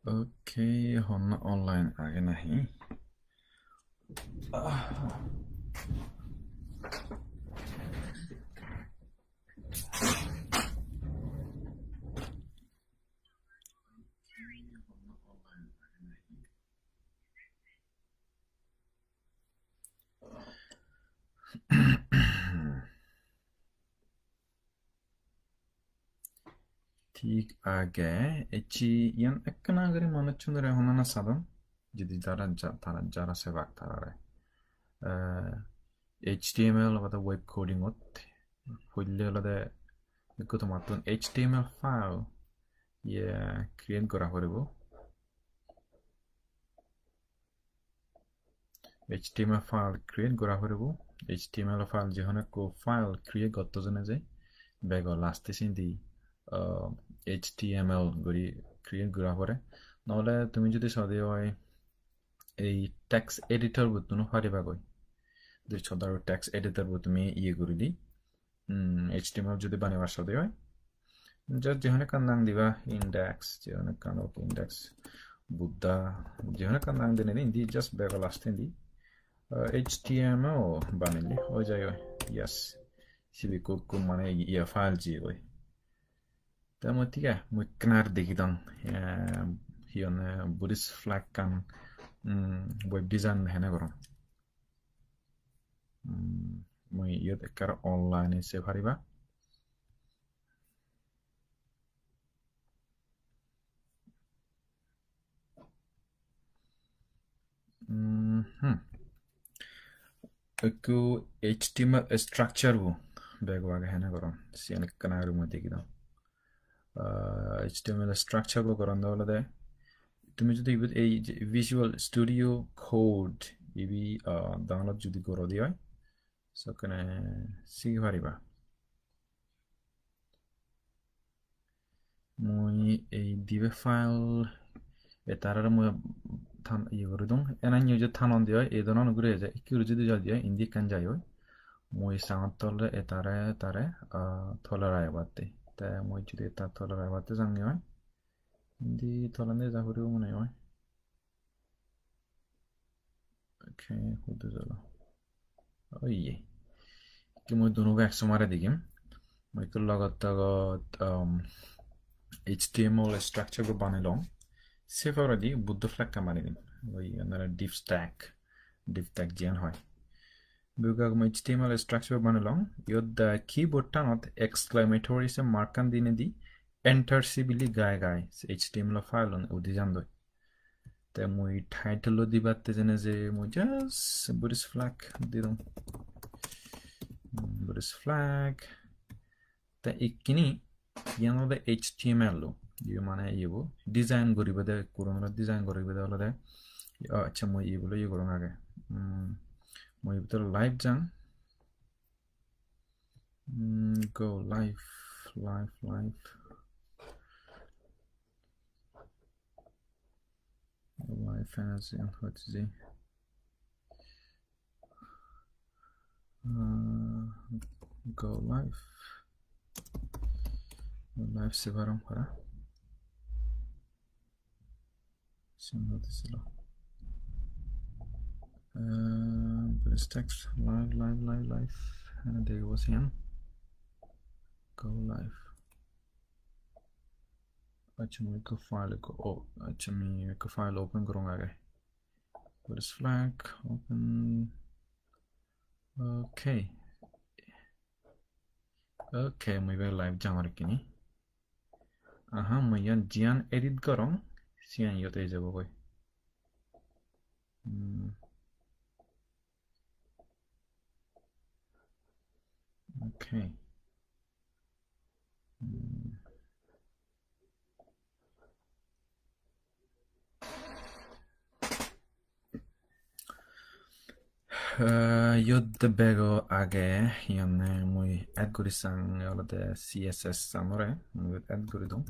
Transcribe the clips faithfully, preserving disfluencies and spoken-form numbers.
Okay, honna online age nahi? Ah. Thik age, ecche iyan ekkana guri manuchchunore honana sadon, judi tara ja-, tara jara sebak tarare. Eh, H T M L obode web coding ot, pulle olode ekko tomattun H T M L file ye create gora poribo. H T M L file create gora poribo. H T M L file, je hono ekko file create gotto jene je bego last e sindi, uh, H T M L guri create gora pore. Nohole tumi judi sode oi ei text editor bottun o pariba goi. Judi sodo text editor bot tumi iye guri di, hmm, H T M L judi banebar sode oi, just je hono ekkan nang diba, index, je hono ekkan ok, index, Buddha, je hono ekkan nang dinei indi just bego last endi, uh, H T M L banele oi jai oi. Yes, sibe ekko, ekko mane iye file jiyegoi. Te mui thik age, mui ekkena degi dong, eh, hi honne, Buddhist flag an, mm, web design hene goron. Mm, mui iyot ekkere online e sei pariba. Mhm. Ekku H T M L structure bo bego age hene goron. Siyan ekkena guri mui degi dong. Ah, H T M L structure bo goronde olode tumi jodi ibot ei je Visual Studio Code ibe, ah, download jodi gorode oi, sekkene sigi pariba. Mui ei dibe file, etare mui than iye guri dong. Enanyo je thanon de oi, ei donan guri eje, ikke guri jodi jai de oi, indi ekkan jai oi. Mui sangot tole etare, etare, ah, tole ragebatte. Te mui jodi eta tole ragebatte jange oi, indi toledi ja puribo mone oi. Okay, hudu jalo. Oye. Ki mui duno ek somare digim. Mui ekko logot logot, um, H T M L structure bo banelong. Se poredi Buddha flag an banei dim. Oi, onore div tag, div tag jiyan hoi. Bego age mui H T M L structure banelong. Iyot, uh, keyboard tanot exclamatory se mark an dinei di enter sibili gai gai se H T M L file un udi jandoi. Te mui title o dibatte jene je mui just Buddhist flag di dong. Buddhist flag. Te ikkini iyan olode H T M L o. Iye mane iyebo design guribede, ekko room design guribede olode. O, accha, mui iye bole iye gorong age. Hmm, mui ibot live jang. Hmm, go live, live, live. Live as in, let's see. Uh, go live. Live se parong para. Sino disilo. Uh, Buddhist text, live, live, live, live. And there was him. Go live. Accha, mui ekko file ekko, oh, accha, mui ekko file open gorong age. Buddhist flag, open. Okay. Okay, mui ibe live jangor ikkini. Aha, mui iyan jiyan edit gorong, siyan iyot ei jabo goi. Hmm. Okay. Hmm. Eh, iyot bego age, iyone mui add guri sang olode C S S anore, mui iyot add guri dong.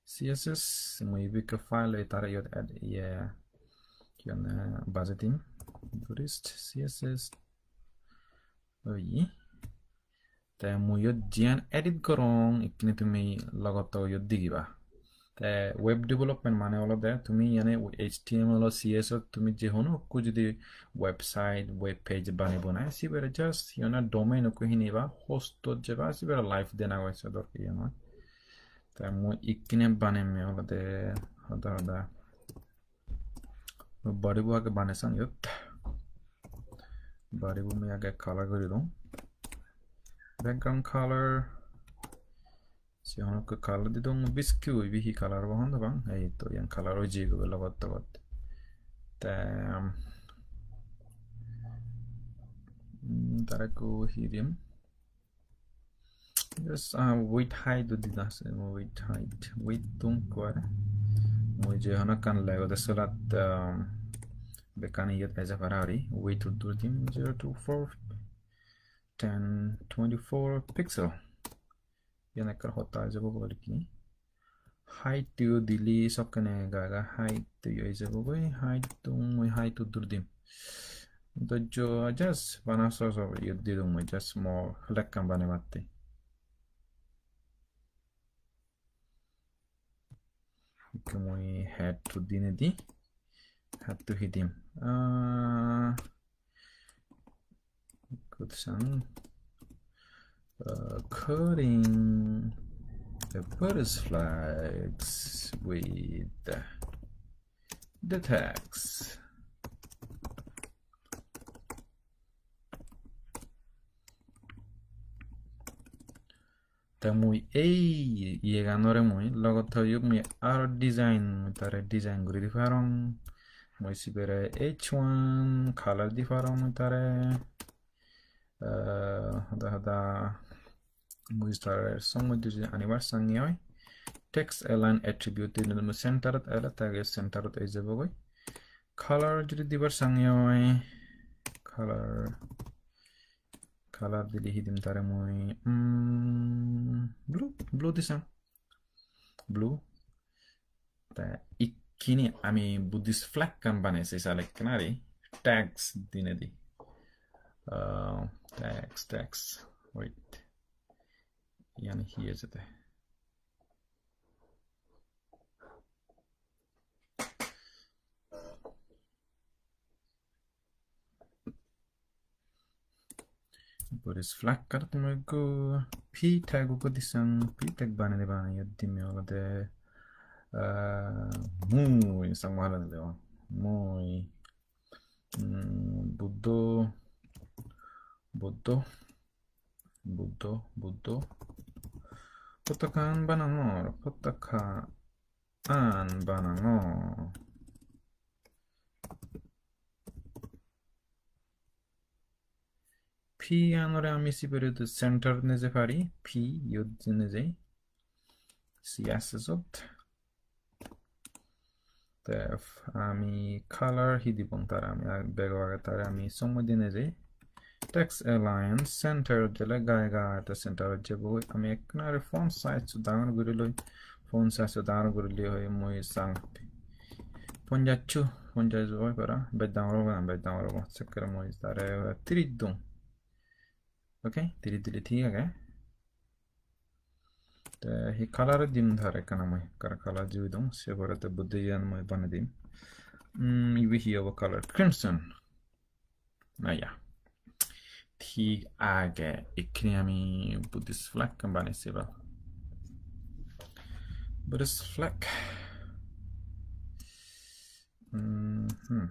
C S S, mui ibe ekko file, etare iyot add, iye, iyone baje dim, Buddhist C S S. Oi. Te mui iyot jiyan edit gorong, ikkine tumi logotte iyot digiba. Te web development mane olode tumi iyane H T M L o C S o tumi je hono ekko judi website, web page banei banei, sibere just iyana domain ekko hiniba, host ot jeba, sibere live dena goi se dor iyan. Te mui ikkine banemme olode hoda hoda. Body bo age bane sang iyot. Body bo mui age color guri dong. Background color. Se hono ekko color di dong, biski ui bi hi color bo hon bang. Ei to iyan color oi jebo logot togot. Te, um, mm, tare ekko hi dim. Just, uh, weight height do dida se, weight height, weight tum kore. Mui je hono ekkan lego de solat, um, bekkani iyot eje para ari. Weight uddur dim zero two four, ten, twenty-four pixel. Iyan ekkan hotta eje bo bol ki. Height-o dili sokkene gaga height-o oi jabo goi, height-o mui height-o dur dim. Dojjo just bana so so iyot di dong mui just mo flag-kan banebatte. Ikke mui head-o dinedi, head-o hi dim. Ah, Good sound. Uh, coding the Buddhist flags with the text. Te mui ei iyeganore mui logot toyok mui aro design mui tare design guri di parong. Mui sibere H one color di parong mui tare. Eh, hoda hoda mui tare song mui duje anibar sangi oi. Text align attribute di mui center ot ele tage center ot ei jebo goi. Color judi dibar sangi oi. Color Color dili hi dim tare mui, mm, blue, blue disang. Blue. Te ikkini ami Buddhist flag kan banei se sale ekkan ari tags dinedi. Uh, tags, tags. Wait. Iyan hi ejede? Buddhist flag card mui ekko P tag ekko disang, P tag banei de banei iyot dimme olode, ah, mui sang banei de mui, mm, Buddho, Buddho, Buddho, Buddho. Potaka an banangor, potaka an banangor. P anore ami sibere to center neje pari, P iyot neje, C S S ot. Te ami color hi dibong tare ami ag-, bego age tare ami somoi dinei jei. Text align center ot jele gai gai te center ot jebo ami ekkena font size dangor guri loi. Font size dangor guri loi hoi mui sang ponjasso, ponjasso oi para. Bej dangor obo na, bej dangor obo. Sekkere mui tare tiris dong. Okay, tiris dile thik age. Te hi color dim tare ekkana mui, kar color jibi dong, se pore te Buddho iyan mui banei dim. Hmm, ibe hi obo color? Crimson. Na ya. Thik age, ikkini ami Buddhist flag kan banei sebal. Buddhist flag. Hmm, hmm.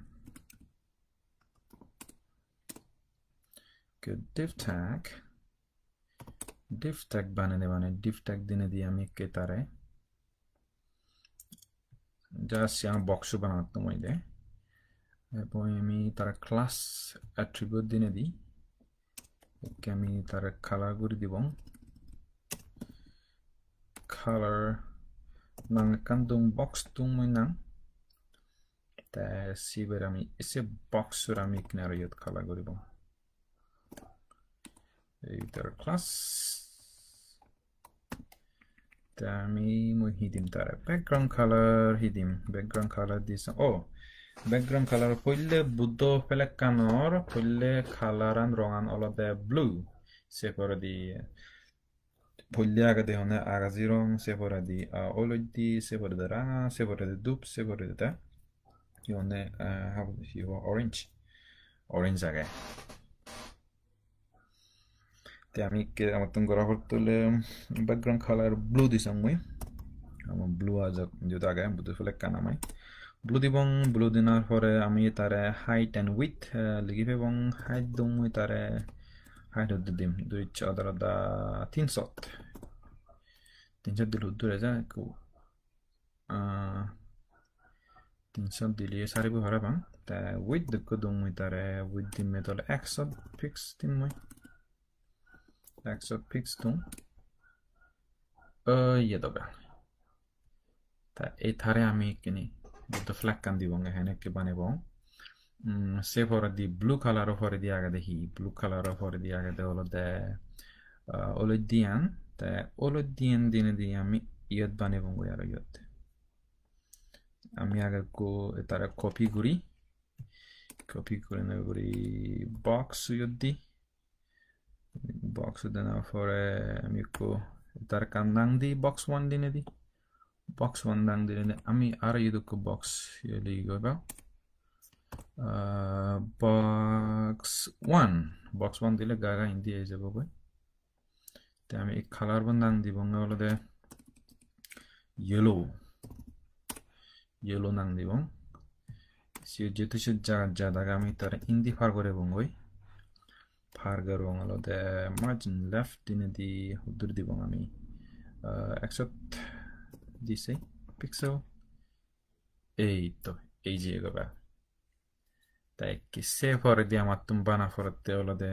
Good, div tag. Div tag banei de banei, div tag dinei di ami ekke tare. Just siyan box bananotto mui de. Ebong ami tare class attribute dinei di. Ekke ami tare color guri dibong. Color nang ekkan dong, box dong mui nang. Te siber ami se box-or ami ekkena aro iyot color guribong. Ei tar class. Te ami mui hi dim tare? Background color hi dim? Background color dis. Oh, background color poille Buddho flag-anor poille color-an rongan olode blue. Se poredi polle agede honne agaji rong, se poredi, ah, oloidde, se poredi ranga, se poredi dhup, se poredi te hi honne, ah, hab-, hi ho-, orange, orange age. Te ami ikke amattun gora pore ole background color blue di sang mui. Ama blue ajak jiyot age, blue flag an amai. Blue dibong, blue dinar pore ami tare height and width, eh, ligi pebong. Height dong mui tare, height huddur dim, dui sot adara da tin sot. Tin sot dile huddur eje ekku, ah, tin sot dile saribo parapang. Te width ekku dong mui tare, width dimme tole ek sot fix dim mui. Ek sot fix dong. Oh, iye dobe. Ta ei tare ami ikkini Buddha flag an dibonge, hene ekke banebong. Mm, se poredi blue color o poredi agede hi? Blue color o poredi agede olode, ah, oloiddiyan. Te oloiddiyan dinedi ami iyot banebongoi aro iyot. Ami age ekku etare copy guri, copy gurinei guri box iyot di. Box dena pore ami ekku tar ekkan nang di, box one dinedi. Box one nang dinedi ami aro iyot ekku box iye ligi goi ba. Ah, box one. Box one dile gaga indi ei jebo goi. Te ami ei color bo nang dibonge olode yellow. Yellow nang dibong. Siyot jehetu siyot jagat jat age, ami tare indi par gorebongoi. Par gorong olode margin left dinedi huddur dibong ami. Ah, ek sot di sei pixel. Ei to, ei je goba. Te ikke se poredi amattun bana porotte olode,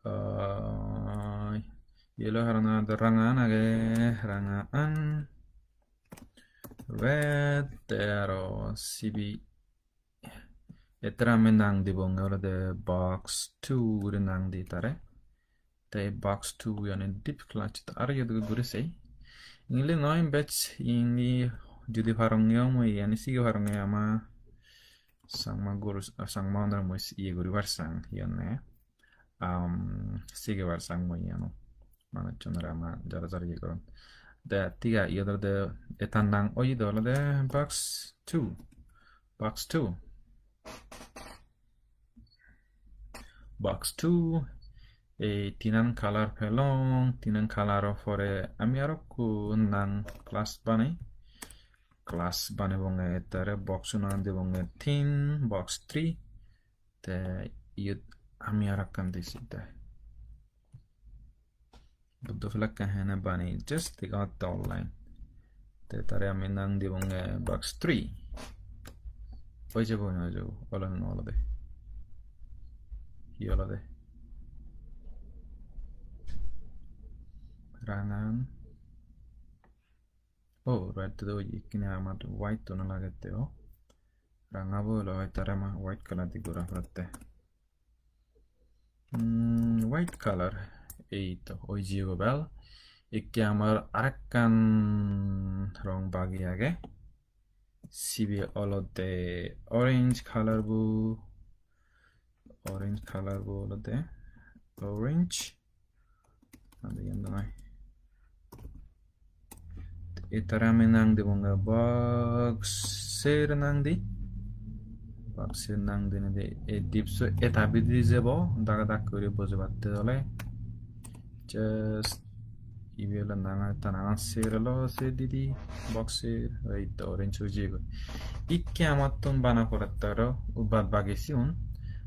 ah, yellow haron age, rangaan age, rangaan, red, te aro sibe. Ettore ami nang dibonge olode box two guri nang di tare. Te box two ani deep class aro iyot guri sei. Ingli noi bej, ingli judi paronge mui iyani sige paronge ama Changma guru, Changma onore mui iye guribar sang, hi honne, um, sigebar sang mui iyano. Manuchunore ama jara jara iye goron. De, tiga, iyot olode etan nang oyede olode box two. Box two. Box two. Ei tinan color pelong, tinan color o pore ami arokko nang class banei. Class banebonge, tare box unan dibonge tin, box three. Te iyot ami arekkan disi te. Buddha flag an hene bani, just degongotte online. Te tare ami nang dibonge box three. Oi jebo, oi jebo, olode, no olode. Hi olode? Rangan. Oh, red to the ikkine amat white to no lagette o. Ranga bo olo hoi tare ama white color di gora porotte. Hmm, white color, ei to, oi jiyego bel. Ikke amar arekkan rong bagi age. Sibe olode orange color bo, orange color bo olode orange. Ado iyan noi. Ettore ami nang dibonge box ser nang di. Box ser nang dinedi ei dipso eta bidire jebo, daga dak guri bojebatte ole. Just ibe ole nang, ta nangan ser olo se didi, box ser, ei to orange oi jiyegoi. Ikke amattun bana porettoro bad bagi sigun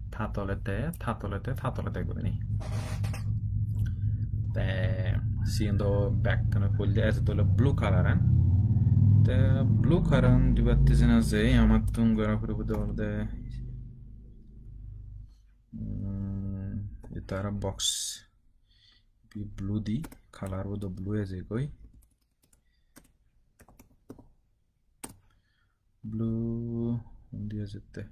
ta tolete, ta tolete, ta tolete gurinei. Te siyen do bekkani polle ejede ole blue color an. Te blue color an dibatte jena je amattun gora puribo de olode, mm, eta aro box bi blue di, color bo do blue ejegoi. Blue undi ejette.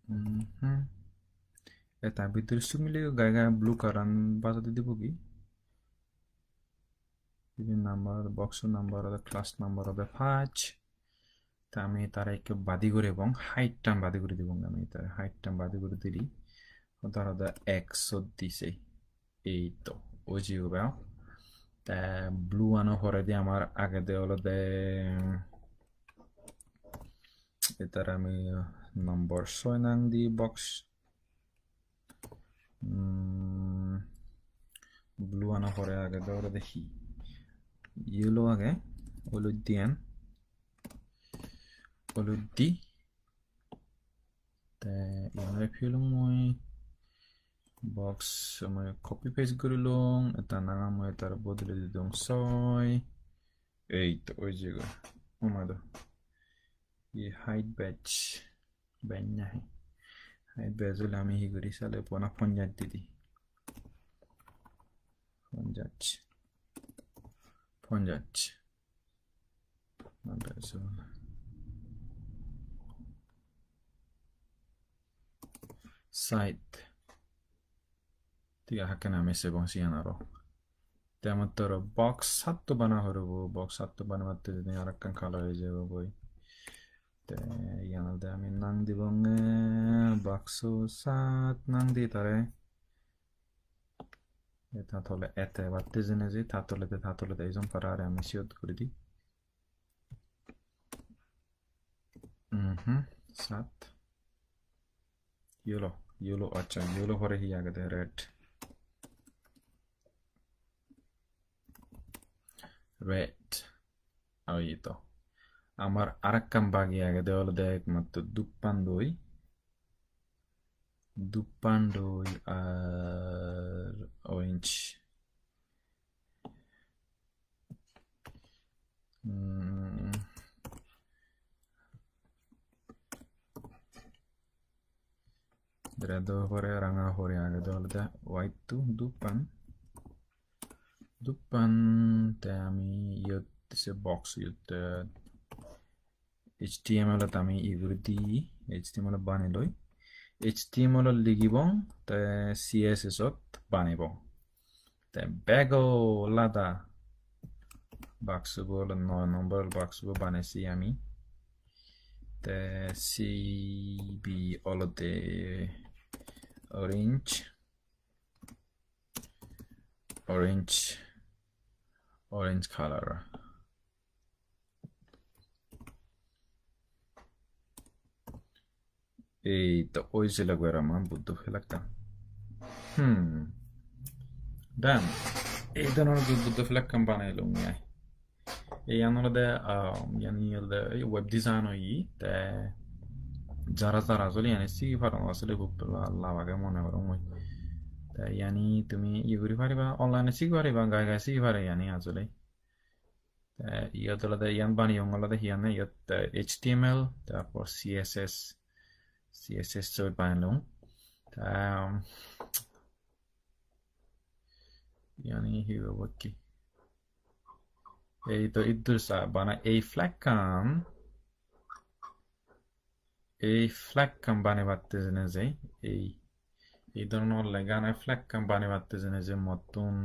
Mhm. Eta bidire sumile gai gai blue color an bajei dibo gi. Iben number, box number olode class number olode pach. Te ami tare ekko badi guribong, height-tan badi guri dibong ami tare, height-tan badi guri dili. Tare olode ekso di sei. Ei to, oi jiyegoi ba. Te blue ano poredi amar agede olode, etare ami number soi nang di box. Hmm, blue ano pore agede olode hi? Yellow age, oloitte an. Oloitte. Te iyan age pelung mui box, mui copy paste gurilung, eta nang mui eta bodole didung soi. Ei to, oi jiyegoi. Oma do. Ei height badge. Bej nahi. Ei bej ole ami hi guri sale pona ponjaj didi. Ponjaj. Ponjaj. Side. Tiga hakken ami sebong siyan aro. Te amattoro box satto bana puribo, box satto banebatte jodi arekkan color oi jebo goi. Te iyan olode ami nang dibonge box sat nang di tare. Eta tole ete batte jene je, ta tolede, ta tolede ejon para are ami siyot guri di. Mhm, sat. Yellow, yellow, accha, yellow pore hi agede? Red. Red. Oi to. Amar arekkan bagi agede olode ekmatto duppan doi. Duppan doi ar orange. Hmm. Red-o pore ranga pore agede olode white-to duppan. Duppan te ami iyot se box iyot, eh, H T M L ot ami iyot di, H T M L ot banei loi. H T M L ot ligibong, te C S S ot banebong. Te bego lada box bo olo noi number box bo banesi ami. Te sibe olode orange, orange, orange color. Ei to oi sele goi ama Buddho flag-kan. Hmm. Done. Ei dhoronor Buddho flag-kan banei lung ai. Iyan olode, ah, iyan olode ei web design oye, te jara jara asole iyani sigi paron asole hub la-, lab age mone gorong mui. Te iyani tumi iye guri pariba, online-e sigi pariba, gai gai sigi pare iyani asole. Te iyot olode iyan baneyong olode hi honne iyot, eh, H T M L, tarpor C S S, C S S soi banelung. Te, um, iyani hi hobo ki? Ei to iddur sa bana ei flag-kan, ei flag-kan banebatte jene je, ei, ei dhoronor lega agey flag-kan banebatte jene je mottun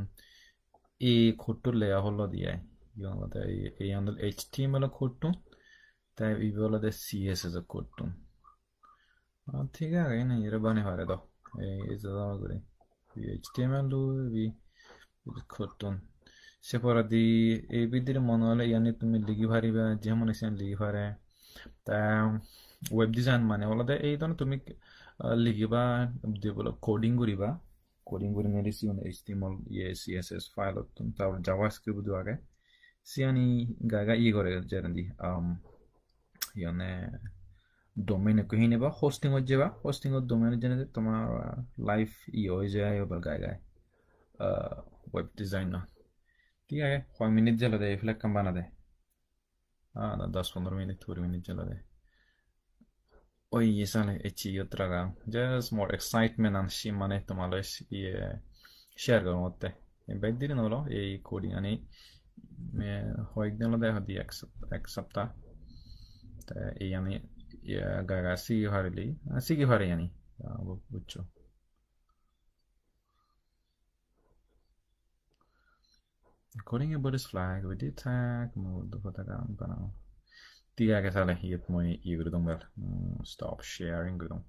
ei code-to lega hullo di ai. Iyan olode ei, iyan olode H T M L code-to, te ibe olode C S S code-to. Ah, thik agey, ene iyere banei pare do. Ei, ei jador guri. Ibe H T M L do, ibe, ibe code-tun. Se poredi ei bidire mone hole iyani tumi ligi pariba, je mone siyan ligi pare. Te web design mane olode ei dhoron tumi, ah, ligiba, develop, coding guriba. Coding gurinei sigun H T M L, iye, C S S file-ottun, tar JavaScript-o agey. Siyani gai gai iye gore jerendi, um, iyane domain ekko hiniba, hosting-ot jeba, hosting-ot domain-ot jeinei tomar, uh, life iye oi jai obar gai gai, uh, web design-o. Thik agey, hoi minute jelode ei flag-kan banade? Ah, na, dos pondro minute, kuri minute jelode. Oi, ye sale, ecche iyot raga. Just more excitement an si mane tomar loi si-, iye, share gorongotte. Ei bek din olo, ei coding ani, me, hoyek din olode hodi ek sap-, ek sapta. Te ei ani, iye, gai gai sigi parili, ah, sigi pari ani. Ah, bu-, buccho. Recording a Buddhist flag with the attack, move the patakan, bana. Thik age, sale, iyot mui iye guri dong bel. Mm, stop sharing guri dong.